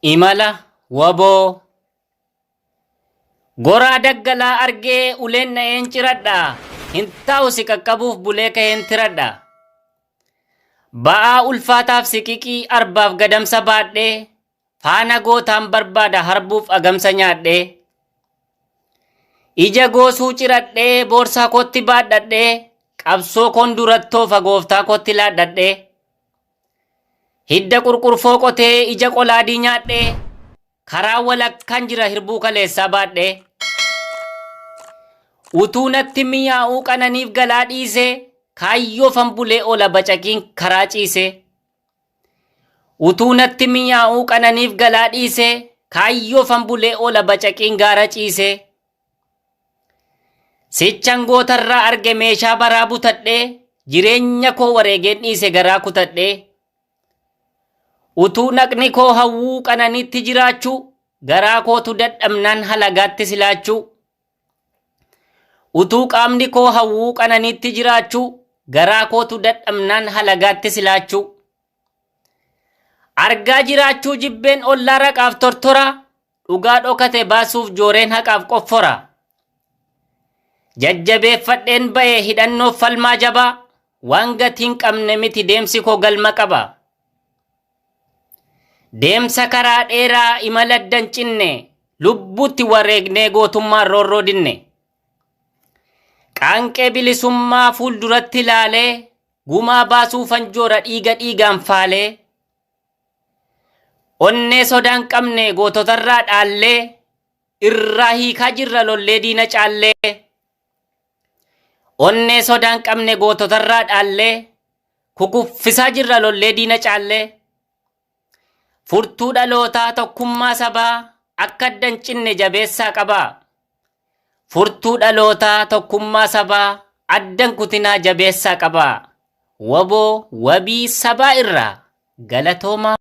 Imala waboo Goraa daggalaa argee uleen na'een ciradha. Hin taa'u si qaqqabuuf bulee ka'een tiradha. Ba'aa ulfaataaf siqiqii arbaaf gadamsa baadhee faana gootaan barbaada harbuuf agamsa nyaadhee. Ija goosuu ciradhee boorsaa kootti baadhadhee qabsoo koon durattoofa gooftaa kootti laadhadhee. Hidda qurqurfoo qotee ija qolaadii nyaadhee karaa walakkaan jira hirbuu kaleessaa baadhee. Utuu natti mi'aa'uu qananiif galaa dhiisee kaayyoofan bulee oola bacaqiin karaa ciisee. Utuu natti mi'aa'uu qananiif galaa dhiisee kaayyoofan bulee oola bacaqiin gaara ciisee. Sichan gootarraa arge meeshaa baraa butadhee jireenya koo wareegeen dhiise garaa kutadhee. Utuu naqni koo hawwuu qananiitti jiraachuu garaa kootu dadhabnaan halagaatti silaachuu. Utuu qaamni koo hawwuu qananiitti jiraachuu garaa kootu dadhabnaan halagaatti silaachuu. Argaa jiraachuu jibbeen ollaa raqaaf tortora dhugaa dhokate baasuuf jooreen haqaaf qoffora. Jajjabeeffadheen ba'e hidhannoof falmaa jabaa waan gatii hin qabne miti deemsi koo galma qaba. Deemsa karaa dheeraa imala addan cinne lubbuutti wareegnee gootummaan roorroo dinne. Qaanqee bilisummaa fuulduratti ilaalee gumaa baasuufan joora dhiiga dhiigaan faalee. Onnee sodaan qabne goototarraa dhaallee irraa hiikaa jirra lollee diina caallee. Onnee sodaan qabne goototarraa dhaallee kukuffisaa jirra lollee diina caallee. Furtuu dhalootaa tokkummaa sabaa akka adda hin cinne jabeessaa qabaa. Furtuu dhalootaa tokkummaa sabaa adda hin kutinaa jabeessaa qabaa. Waboo wabii sabaa irraa galatoomaa.